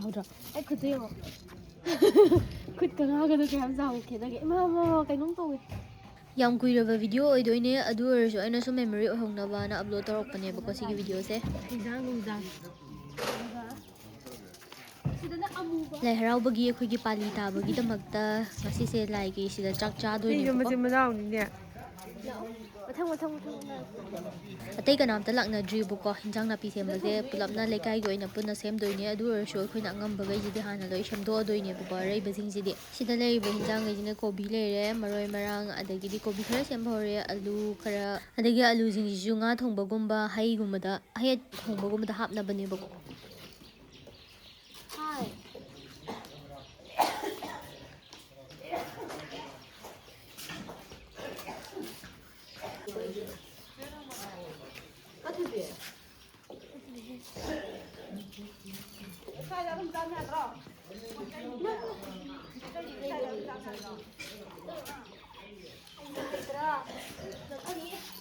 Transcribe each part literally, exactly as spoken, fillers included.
ꯍꯧꯗ꯭ꯔꯣ? ꯑꯩ ꯈꯨꯠꯇ ꯌꯦꯡꯉꯣ꯫ ꯈꯨꯠꯀ ꯉꯥꯒꯗꯣ ꯀꯌꯥꯝ ꯆꯥꯎꯕ ꯈꯦꯠꯅꯒꯦ꯫ ꯏꯃꯥ, ꯏꯃꯥ, ꯏꯃꯥ, ꯀꯩꯅꯣꯝ ꯇꯧꯋꯦ꯫ ꯌꯥꯝ ꯀꯨꯏꯔꯕ ꯚꯤꯗꯤꯑꯣ ꯑꯣꯏꯗꯣꯏꯅꯦ, ꯑꯗꯨ ꯑꯣꯏꯔꯁꯨ ꯑꯩꯅ ꯁꯨꯝ ꯃꯦꯃꯣꯔꯤ ꯑꯣꯏꯍꯧꯅꯕꯅ ꯑꯞꯂꯣꯗ ꯇꯧꯔꯛꯄꯅꯦꯕꯀꯣ ꯁꯤꯒꯤ ꯚꯤꯗꯤꯑꯣꯁꯦ꯫ ꯍꯤꯟꯖꯥꯡ ꯅꯨꯡꯖꯥꯡ꯫ ꯂꯥꯏ ꯍꯔꯥꯎꯕꯒꯤ ꯑꯩꯈꯣꯏꯒꯤ ꯄꯥꯂꯤ ꯇꯥꯕꯒꯤꯗꯃꯛꯇ ꯉꯁꯤꯁꯦ ꯂꯥꯏꯒꯤ ꯁꯤꯗ ꯆꯥꯛ ꯆꯥꯗꯣꯏꯅꯦꯕꯀꯣ꯫ ꯃꯆꯤꯟ ꯃꯅꯥꯎꯅꯤꯅꯦ꯫ ꯃꯊꯪ, ꯃꯊꯪ, ꯃꯊꯪ, ꯃꯊꯪ꯫ ꯑꯇꯩ ꯀꯅꯥꯝꯇ ꯂꯥꯛꯅꯗ꯭ꯔꯤꯕꯀꯣ꯫ ꯍꯤꯟꯖꯥꯡ ꯅꯥꯄꯤ ꯁꯦꯝꯕꯁꯦ ꯄꯨꯂꯞꯅ ꯂꯩꯀꯥꯏꯒꯤ ꯑꯣꯏꯅ ꯄꯨꯟꯅ ꯁꯦꯝꯗꯣꯏꯅꯦ꯫ ꯑꯗꯨ ꯑꯣꯏꯔꯁꯨ ꯑꯩꯈꯣꯏꯅ ꯑꯉꯝꯕꯈꯩꯁꯤꯗꯤ ꯍꯥꯟꯅ ꯂꯣꯏ ꯁꯦꯝꯗꯣꯛꯑꯗꯣꯏꯅꯦꯕꯀꯣ, ꯑꯔꯩꯕꯁꯤꯡꯁꯤꯗꯤ꯫ ꯁꯤꯗ ꯂꯩꯔꯤꯕ ꯍꯤꯟꯖꯥꯡꯈꯩꯁꯤꯅ ꯀꯣꯕꯤ ꯂꯩꯔꯦ, ꯃꯔꯣꯏ ꯃꯔꯥꯡ, ꯑꯗꯒꯤꯗꯤ ꯀꯣꯕꯤ ꯈꯔ ꯁꯦꯝꯕ ꯍꯧꯔꯦ, ꯑꯂꯨ ꯈꯔ, ꯑꯗꯒꯤ ꯑꯂꯨꯁꯤꯡꯁꯤꯁꯨ ꯉꯥ ꯊꯣꯡꯕꯒꯨꯝꯕ, ꯍꯩꯒꯨꯝꯕꯗ, ꯍꯩ ꯊꯣꯡꯕꯒꯨꯝꯕꯗ ꯍꯥꯞꯅꯕꯅꯦꯕꯀꯣ꯫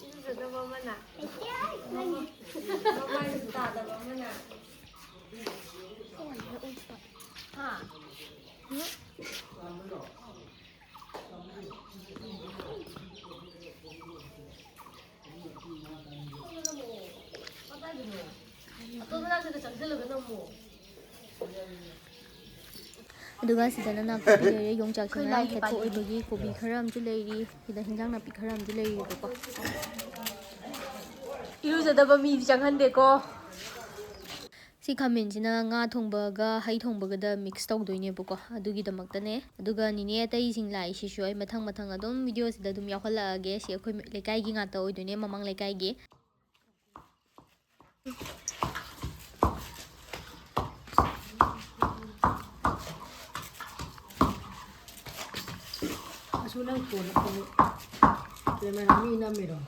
ꯏꯔꯨꯖꯗꯕ ꯑꯃꯅ꯫ ꯃꯃꯥꯏꯁꯨ ꯇꯥꯗꯕ ꯑꯃꯅ꯫ ꯍꯥ? ꯑꯗꯨꯒ ꯁꯤꯗꯅ ꯅꯥꯀꯨꯞꯄꯤ ꯂꯩꯔꯦ, ꯌꯣꯡꯆꯥꯛꯁꯤꯅ ꯈꯦꯠꯄ ꯑꯣꯏꯕꯒꯤ ꯀꯣꯕꯤ ꯈꯔ ꯑꯃꯁꯨ ꯂꯩꯔꯤ, ꯁꯤꯗ ꯍꯤꯟꯖꯥꯡ ꯅꯥꯄꯤ ꯈꯔ ꯑꯃꯁꯨ ꯂꯩꯔꯤꯕꯀꯣ꯫ ꯏꯔꯨꯖꯗꯕ ꯃꯤꯗꯤ ꯆꯪꯍꯟꯗꯦꯀꯣ꯫ ꯁꯤ ꯈꯥꯃꯦꯟꯁꯤꯅ ꯉꯥ ꯊꯣꯡꯕꯒ ꯍꯩ ꯊꯣꯡꯕꯒꯗ ꯃꯤꯛꯁ ꯇꯧꯗꯣꯏꯅꯦꯕꯀꯣ, ꯑꯗꯨꯒꯤꯗꯃꯛꯇꯅꯦ꯫ ꯑꯗꯨꯒ ꯅꯤꯅꯦ ꯑꯇꯩꯁꯤꯡ ꯂꯥꯛꯏꯁꯤꯁꯨ ꯑꯩ ꯃꯊꯪ ꯃꯊꯪ ꯑꯗꯨꯝ ꯚꯤꯗꯤꯑꯣꯁꯤꯗ ꯑꯗꯨꯝ ꯌꯥꯎꯍꯜꯂꯛꯑꯒꯦ꯫ ꯁꯤ ꯑꯩꯈꯣꯏ ꯂꯩꯀꯥꯏꯒꯤ ꯉꯥꯛꯇ ꯑꯣꯏꯗꯣꯏꯅꯦ, ꯃꯃꯥꯡ ꯂꯩꯀꯥꯏꯒꯤ꯫ ꯑꯁꯨ ꯅꯪ ꯐꯣꯟ ꯀꯦꯃꯦꯔꯥ ꯃꯤ ꯅꯝꯃꯤꯔꯣ?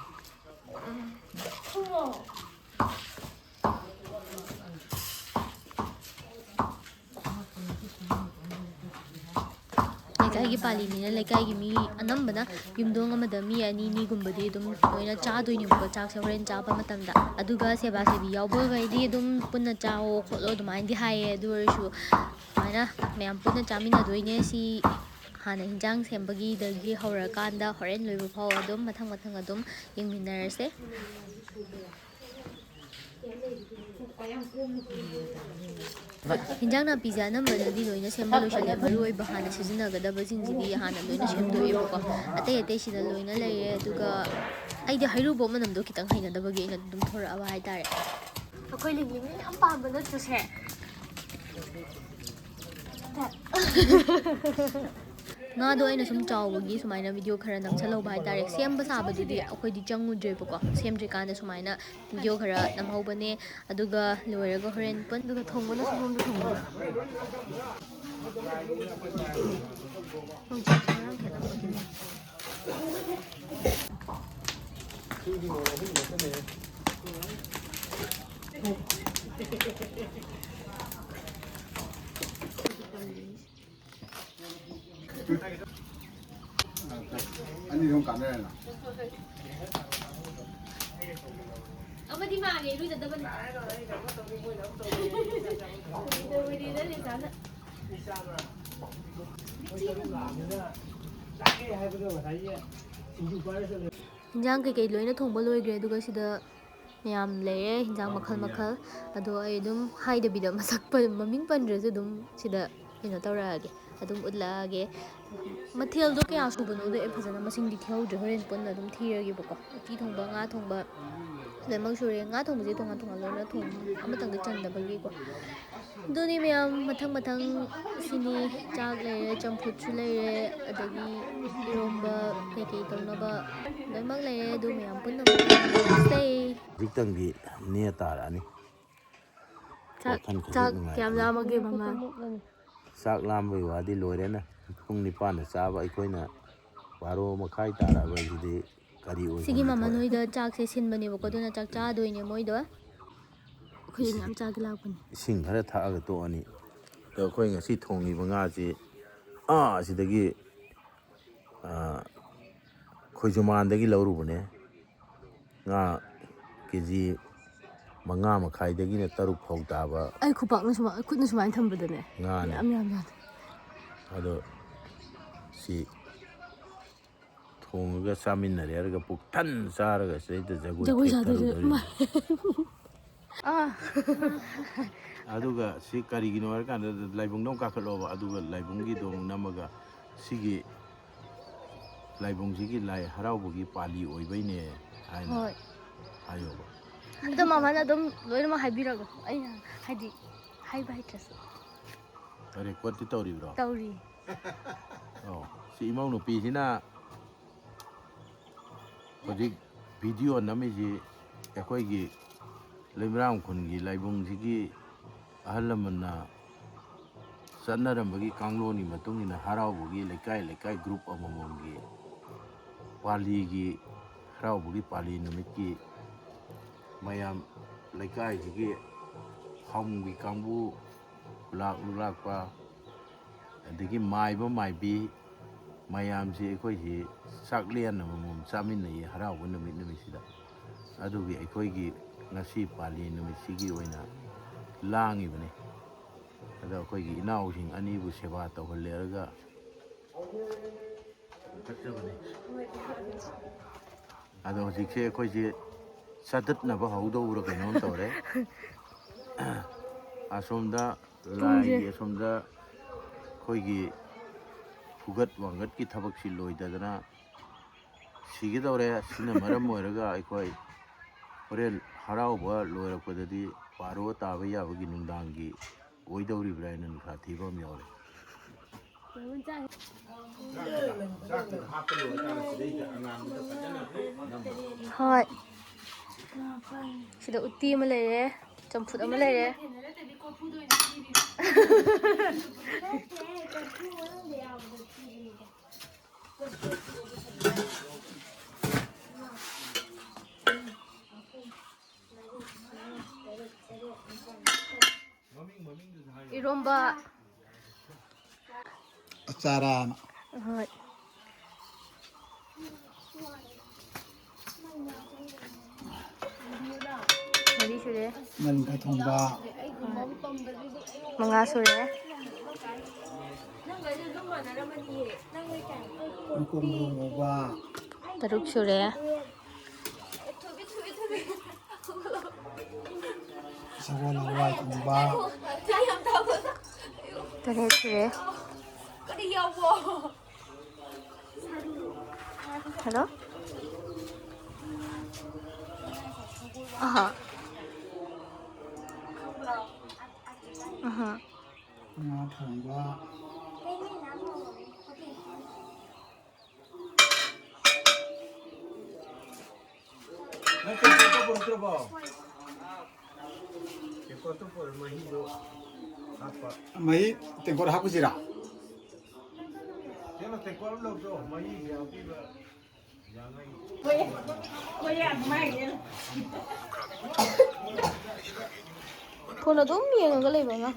ꯑꯩꯒꯤ ꯄꯥꯜꯂꯤꯅꯤꯅ ꯂꯩꯀꯥꯏꯒꯤ ꯃꯤ ꯑꯅꯝꯕꯅ ꯌꯨꯝꯊꯣꯡ ꯑꯃꯗ ꯃꯤ ꯑꯅꯤ ꯑꯅꯤꯒꯨꯝꯕꯗꯤ ꯑꯗꯨꯝ ꯂꯣꯏꯅ ꯆꯥꯗꯣꯏꯅꯦꯕꯀꯣ, ꯆꯥꯛꯁꯦ ꯍꯣꯔꯦꯟ ꯆꯥꯕ ꯃꯇꯝꯗ꯫ ꯑꯗꯨꯒ ꯁꯦꯕꯥ ꯁꯦꯕꯤ ꯌꯥꯎꯕꯈꯩꯗꯤ ꯑꯗꯨꯝ ꯄꯨꯟꯅ ꯆꯥꯋꯣ ꯈꯣꯠꯂꯣ ꯑꯗꯨꯃꯥꯏꯅꯗꯤ ꯍꯥꯏꯌꯦ꯫ ꯑꯗꯨ ꯑꯣꯏꯔꯁꯨ ꯁꯨꯃꯥꯏꯅ ꯃꯌꯥꯝ ꯄꯨꯟꯅ ꯆꯥꯃꯤꯟꯅꯗꯣꯏꯅꯦ꯫ ꯁꯤ ꯍꯥꯟꯅ ꯍꯤꯟꯖꯥꯡ ꯁꯦꯝꯕꯒꯤꯗꯒꯤ ꯍꯧꯔꯀꯥꯟꯗ ꯍꯣꯔꯦꯟ ꯂꯣꯏꯕ ꯐꯥꯎ ꯑꯗꯨꯝ ꯃꯊꯪ ꯃꯊꯪ ꯑꯗꯨꯝ ꯌꯦꯡꯃꯤꯟꯅꯔꯁꯦ꯫ ꯍꯤꯟꯖꯥꯡ ꯅꯥꯄꯤꯁꯦ ꯑꯅꯝꯕꯅꯗꯤ ꯂꯣꯏꯅ ꯁꯦꯝꯕ ꯂꯣꯏꯁꯤꯜꯂꯦ꯫ ꯃꯔꯨ ꯑꯣꯏꯕ ꯍꯥꯟꯅ ꯁꯤꯖꯤꯟꯅꯒꯗꯕꯁꯤꯡꯁꯤꯗꯤ ꯍꯥꯟꯅ ꯂꯣꯏꯅ ꯁꯦꯝꯗꯣꯛꯑꯦꯕꯀꯣ꯫ ꯑꯇꯩ ꯑꯇꯩꯁꯤꯗ ꯂꯣꯏꯅ ꯂꯩꯔꯦ꯫ ꯑꯗꯨꯒ ꯑꯩꯗꯤ ꯍꯩꯔꯨꯕꯣꯞ ꯃꯅꯝꯗꯣ ꯈꯤꯇꯪ ꯍꯩꯅꯗꯕꯒꯤ ꯑꯩꯅ ꯑꯗꯨꯝ ꯊꯣꯔꯛꯑꯕ ꯍꯥꯏꯇꯥꯔꯦ꯫ ꯑꯩꯈꯣꯏ ꯂꯤꯂꯤ ꯃꯤ ꯌꯥꯝ ꯄꯥꯝꯕ ꯅꯠꯇ꯭ꯔꯣ ꯁꯦ? ꯉꯥꯗꯣ ꯑꯩꯅ ꯁꯨꯝ ꯆꯥꯎꯕꯒꯤ ꯁꯨꯃꯥꯏꯅ ꯚꯤꯗꯤꯑꯣ ꯈꯔ ꯅꯝꯁꯜꯍꯧꯕ ꯍꯥꯏꯇꯥꯔꯦ꯫ ꯁꯦꯝꯕ ꯁꯥꯕꯗꯨꯗꯤ ꯑꯩꯈꯣꯏꯗꯤ ꯆꯪꯉꯨꯗ꯭ꯔꯦꯕꯀꯣ꯫ ꯁꯦꯝꯗ꯭ꯔꯤꯀꯥꯟꯗ ꯁꯨꯃꯥꯏꯅ ꯚꯤꯗꯤꯑꯣ ꯈꯔ ꯅꯝꯍꯧꯕꯅꯦ꯫ ꯑꯗꯨꯒ ꯂꯣꯏꯔꯒ ꯍꯣꯔꯦꯟ ꯄꯨꯟ-, ꯑꯗꯨꯒ ꯊꯣꯡꯕꯅ ꯁꯣꯝꯗ ꯊꯣꯡꯕ꯫ ꯑꯅꯤꯗꯨꯝ ꯀꯥꯟꯅꯔꯦꯅ꯫ ꯑꯃꯗꯤ ꯃꯥꯜꯂꯦ, ꯏꯔꯨꯖꯗꯕꯅꯤ꯫ ꯏꯔꯨꯖꯗꯕꯅꯤꯅ ꯂꯤꯆꯥꯅ꯫ ꯏꯟꯖꯥꯡ ꯀꯩꯀꯩ ꯂꯣꯏꯅ ꯊꯣꯡꯕ ꯂꯣꯏꯈ꯭ꯔꯦ꯫ ꯑꯗꯨꯒ ꯁꯤꯗ ꯃꯌꯥꯝ ꯂꯩꯔꯦ, ꯍꯤꯟꯖꯥꯡ ꯃꯈꯜ ꯃꯈꯜ꯫ ꯑꯗꯣ ꯑꯩ ꯑꯗꯨꯝ ꯍꯥꯏꯗꯕꯤꯗ ꯃꯁꯛ ꯄ-, ꯃꯃꯤꯡ ꯄꯟꯗ꯭ꯔꯁꯨ ꯑꯗꯨꯝ ꯁꯤꯗ ꯀꯩꯅꯣ ꯇꯧꯔꯛꯑꯒꯦ, ꯑꯗꯨꯝ ꯎꯠꯂꯛꯑꯒꯦ꯫ ꯃꯊꯦꯜꯗꯣ ꯀꯌꯥ ꯁꯨꯕꯅꯣꯗꯣ ꯑꯩ ꯐꯖꯅ ꯃꯁꯤꯡꯗꯤ ꯊꯤꯍꯧꯗ꯭ꯔꯦ, ꯍꯣꯔꯦꯟ ꯄꯨꯟꯅ ꯑꯗꯨꯝ ꯊꯤꯔꯒꯦꯕꯀꯣ꯫ ꯎꯇꯤ ꯊꯣꯡꯕ, ꯉꯥ ꯊꯣꯡꯕ ꯂꯣꯏꯅꯃꯛ ꯁꯨꯔꯦ꯫ ꯉꯥ ꯊꯣꯡꯕꯁꯦ ꯇꯣꯉꯥꯟ ꯇꯣꯉꯥꯟ ꯂꯣꯏꯅ ꯊꯣꯡ-, ꯑꯃꯇꯪꯗ ꯆꯟꯗꯕꯒꯤꯀꯣ꯫ ꯑꯗꯨꯅꯤ ꯃꯌꯥꯝ, ꯃꯊꯪ ꯃꯊꯪ ꯁꯤꯅꯤ꯫ ꯆꯥꯛ ꯂꯩꯔꯦ, ꯆꯝꯐꯨꯠꯁꯨ ꯂꯩꯔꯦ, ꯑꯗꯒꯤ ꯏꯔꯣꯝꯕ ꯀꯩꯀꯩ ꯇꯧꯅꯕ ꯂꯣꯏꯅꯃꯛ ꯂꯩꯔꯦ꯫ ꯑꯗꯨ ꯃꯌꯥꯝ ꯄꯨꯟꯅ ꯆꯥꯁꯦ꯫ ꯍꯧꯖꯤꯛꯇꯪꯗꯤ ꯅꯦ ꯇꯥꯔꯛꯑꯅꯤ꯫ ꯆꯥꯛ, ꯋꯥꯈꯜ ꯈꯖꯤꯛ ꯆꯥꯛ ꯅꯨꯡꯉꯥꯏ꯫ ꯀꯌꯥꯝ ꯂꯥꯝꯃꯒꯦ ꯃꯃꯥ? ꯆꯥꯛ ꯂꯥꯝꯕꯒꯤ ꯋꯥꯗꯤ ꯂꯣꯏꯔꯦꯅꯦ꯫ ꯄꯨꯡ ꯅꯤꯄꯥꯟꯗ ꯆꯥꯕ ꯑꯩꯈꯣꯏꯅ ꯕꯥꯔꯣ ꯃꯈꯥꯏ ꯇꯥꯔꯛꯑꯕ ꯍꯥꯏꯁꯤꯗꯤ ꯀꯔꯤ ꯁꯤꯒꯤ ꯑꯣꯏꯐꯝꯗ ꯃꯃꯥ ꯊꯣꯛꯑꯦ? ꯅꯣꯏꯗ ꯆꯥꯛꯁꯦ ꯁꯤꯟꯕꯅꯦꯕꯀꯣ, ꯑꯗꯨꯅ ꯆꯥꯛ ꯆꯥꯗꯣꯏꯅꯦ ꯃꯣꯏꯗꯣ꯫ ꯑꯩꯈꯣꯏꯗꯤ ꯃꯌꯥꯝ ꯆꯥꯒꯦ ꯂꯥꯛꯄꯅꯦ꯫ ꯏꯁꯤꯡ ꯈꯔ ꯊꯛꯑꯒ ꯇꯣꯛꯑꯅꯤ꯫ ꯑꯗꯣ ꯑꯩꯈꯣꯏ ꯉꯁꯤ ꯊꯣꯡꯉꯤꯕ ꯉꯥꯁꯤ ꯑꯥ ꯑꯁꯤꯗꯒꯤ, ꯑ, ꯈꯣꯏꯖꯨꯃꯥꯟꯗꯒꯤ ꯂꯧꯔꯨꯕꯅꯦ꯫ ꯉꯥ ꯀꯦ ꯖꯤ ꯃꯉꯥ ꯃꯈꯥꯏꯗꯒꯤꯅ ꯇꯔꯨꯛ ꯐꯥꯎ ꯇꯥꯕ ꯑꯩ ꯈꯨꯄꯥꯛꯅ ꯁꯨꯃꯥꯏ-, ꯈꯨꯠꯅ ꯁꯨꯃꯥꯏꯅ ꯊꯝꯕꯗꯅꯦ꯫ ꯉꯥꯅꯦ꯫ ꯌꯥꯝ ꯌꯥꯝ ꯌꯥꯝ꯫ ꯑꯗꯣ ꯁꯤ ꯊꯣꯡꯉꯒ ꯆꯥꯃꯤꯟꯅꯔꯦ ꯍꯥꯏꯔꯒ ꯄꯨꯛ ꯊꯟ ꯆꯥꯔꯒ ꯁꯤꯗꯩꯗ ꯖꯒꯣꯏ ꯖꯒꯣꯏ ꯊꯦꯛꯊꯔꯨꯗꯣꯔꯤꯕꯅꯤ꯫ ꯁꯥꯗꯣꯏꯁꯦ꯫ ꯑꯥ꯫ ꯑꯗꯨꯒ ꯁꯤ ꯀꯔꯤꯒꯤꯅꯣ ꯍꯥꯏꯔꯀꯥꯟꯗ ꯂꯥꯏꯕꯨꯡꯗ ꯑꯃꯨꯛ ꯀꯥꯈꯠꯂꯣꯕ, ꯑꯗꯨꯒ ꯂꯥꯏꯕꯨꯡꯒꯤꯗꯣ ꯑꯃꯨꯛ ꯅꯝꯃꯒ ꯁꯤꯒꯤ ꯂꯥꯏꯕꯨꯡꯁꯤꯒꯤ ꯂꯥꯏ ꯍꯔꯥꯎꯕꯒꯤ ꯄꯥꯂꯤ ꯑꯣꯏꯕꯩꯅꯦ ꯍꯥꯏꯅ ꯍꯣꯏ꯫ ꯍꯥꯏꯌꯣꯕ꯫ ꯑꯗꯣ ꯃꯃꯥꯅ ꯑꯗꯨꯝ ꯂꯣꯏꯅꯃꯛ ꯍꯥꯏꯕꯤꯔꯒ ꯑꯩꯅ ꯍꯥꯏꯗꯤ ꯍꯥꯏꯕ ꯍꯩꯇ꯭ꯔꯁꯨ꯫ ꯔꯦꯀꯣꯔꯗꯇꯤ ꯇꯧꯔꯤꯕ꯭ꯔꯣ? ꯇꯧꯔꯤ꯫ ꯑꯣ, ꯁꯤ ꯏꯃꯧ ꯅꯨꯄꯤꯁꯤꯅ ꯍꯧꯖꯤꯛ ꯚꯤꯗꯤꯑꯣ ꯅꯝꯃꯤꯁꯤ ꯑꯩꯈꯣꯏꯒꯤ ꯂꯩꯃꯔꯥꯝ ꯈꯨꯟꯒꯤ ꯂꯥꯏꯕꯨꯡꯁꯤꯒꯤ ꯑꯍꯜ ꯂꯃꯟꯅ ꯆꯠꯅꯔꯝꯕꯒꯤ ꯀꯥꯡꯂꯣꯟꯒꯤ ꯃꯇꯨꯡ ꯏꯟꯅ ꯍꯔꯥꯎꯕꯒꯤ ꯂꯩꯀꯥꯏ ꯂꯩꯀꯥꯏ ꯒ꯭ꯔꯨꯞ ꯑꯃꯃꯝꯒꯤ ꯄꯥꯂꯤꯒꯤ ꯍꯔꯥꯎꯕꯒꯤ ꯄꯥꯂꯤ ꯅꯨꯃꯤꯠꯀꯤ ꯃꯌꯥꯝ ꯂꯩꯀꯥꯏꯁꯤꯒꯤ ꯈꯝꯒꯤ ꯀꯥꯡꯕꯨ ꯂꯥꯛ-, ꯂꯥꯛꯄ, ꯑꯗꯒꯤ ꯃꯥꯏꯕ ꯃꯥꯏꯕꯤ ꯃꯌꯥꯝꯁꯤ ꯑꯩꯈꯣꯏꯁꯤ ꯆꯥꯛꯂꯦꯟ ꯑꯃꯃꯝ ꯆꯥꯃꯤꯟꯅꯩꯌꯦ ꯍꯔꯥꯎꯕ ꯅꯨꯃꯤꯠ ꯅꯨꯃꯤꯠꯁꯤꯗ꯫ ꯑꯗꯨꯒꯤ ꯑꯩꯈꯣꯏꯒꯤ ꯉꯁꯤ ꯄꯥꯂꯤ ꯅꯨꯃꯤꯠꯁꯤꯒꯤ ꯑꯣꯏꯅ ꯂꯥꯡꯉꯤꯕꯅꯤ꯫ ꯑꯗꯣ ꯑꯩꯈꯣꯏꯒꯤ ꯏꯅꯥꯎꯁꯤꯡ ꯑꯅꯤꯕꯨ ꯁꯦꯕꯥ ꯇꯧꯍꯜꯂꯦꯔꯒ ꯀꯠꯆꯕꯅꯤ꯫ ꯑꯗꯣ ꯍꯧꯖꯤꯛꯁꯦ ꯑꯩꯈꯣꯏꯁꯦ ꯆꯥꯗꯠꯅꯕ ꯍꯧꯗꯧꯔ ꯀꯩꯅꯣꯝ ꯇꯧꯔꯦ꯫ ꯑꯁꯣꯝꯗ ꯄꯨꯡꯁꯦ꯫ ꯂꯥꯏꯒꯤ ꯑꯁꯣꯝꯗ ꯑꯩꯈꯣꯏꯒꯤ ꯐꯨꯒꯠ ꯋꯥꯡꯒꯠꯀꯤ ꯊꯕꯛꯁꯤ ꯂꯣꯏꯗꯗꯅ ꯁꯤꯒꯗꯧꯔꯦ꯫ ꯁꯤꯅ ꯃꯔꯝ ꯑꯣꯏꯔꯒ ꯑꯩꯈꯣꯏ ꯍꯣꯔꯦꯟ ꯍꯔꯥꯎꯕ ꯂꯣꯏꯔꯛꯄꯗꯗꯤ ꯕꯥꯔꯣ ꯇꯥꯕ ꯌꯥꯕꯒꯤ ꯅꯨꯡꯗꯥꯡꯒꯤ ꯑꯣꯏꯗꯧꯔꯤꯕ꯭ꯔꯥ ꯍꯥꯏꯅ ꯅꯨꯡꯁꯥ ꯊꯤꯕ ꯑꯃ ꯌꯥꯎꯔꯦ꯫ ꯍꯣꯏ꯫ ꯁꯤꯗ ꯎꯇꯤ ꯑꯃ ꯂꯩꯔꯦ, ꯆꯝꯐꯨꯠ ꯑꯃ ꯂꯩꯔꯦ꯫ ꯏꯔꯣꯝꯕ꯫ ꯆꯥꯔꯦꯅ꯫ ꯍꯣꯏ꯫ ꯃꯔꯤ ꯁꯨꯔꯦ꯫ ꯃꯔꯤꯡꯈꯥ ꯊꯣꯡꯕ꯫ ꯃꯉꯥ ꯁꯨꯔꯦ꯫ ꯃꯀꯣꯛ ꯃꯔꯨ ꯉꯧꯕ꯫ ꯇꯔꯨꯛ ꯁꯨꯔꯦ꯫ ꯁꯒꯣꯜ ꯍꯋꯥꯏ ꯊꯣꯡꯕ꯫ ꯇꯔꯦꯠ ꯁꯨꯔꯦ꯫ ꯍꯜꯂꯣ꯫ ꯑꯍꯥ꯫ ꯑꯍꯥ꯫ ꯉꯥ ꯊꯣꯡꯕ꯫ ꯅꯪ ꯇꯦꯡꯀꯣꯠꯇꯣ ꯄꯨꯔꯛꯇ꯭ꯔꯕꯣ? ꯇꯦꯡꯀꯣꯠꯇꯣ ꯄꯨꯔꯛ, ꯃꯍꯤꯗꯣ ꯍꯥꯞꯄ꯫ ꯃꯍꯤ ꯇꯦꯡꯀꯣꯠ ꯍꯥꯞꯄꯁꯤꯔꯥ? ꯀꯩꯅꯣ, ꯇꯦꯡꯀꯣꯠ ꯑꯃ ꯂꯧꯗ꯭ꯔꯣ? ꯃꯍꯤ ꯌꯥꯎꯕꯤꯕ ꯌꯥꯉꯩ꯫ ꯐꯣꯟ ꯑꯗꯨꯝ ꯌꯦꯡꯉꯒ ꯂꯩꯕ ꯑꯉꯥꯡ꯫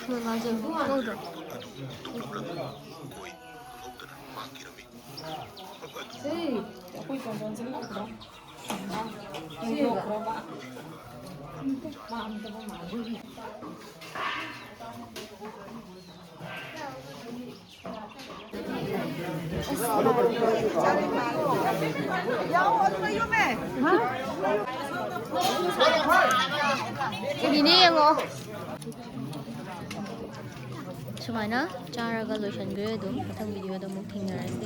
ꯃꯣꯏ ꯃꯥꯁꯦ ꯀꯧꯗ꯭ꯔꯣ? ꯌꯦꯡꯉꯣ꯫ ꯁꯨꯃꯥꯏꯅ ꯆꯥꯔꯒ ꯂꯣꯏꯁꯤꯟꯈ꯭ꯔꯦ꯫ ꯑꯗꯨꯝ ꯃꯊꯪ ꯚꯤꯗꯤꯑꯣꯗ ꯑꯃꯨꯛ ꯊꯦꯡꯅꯔꯁꯤ꯫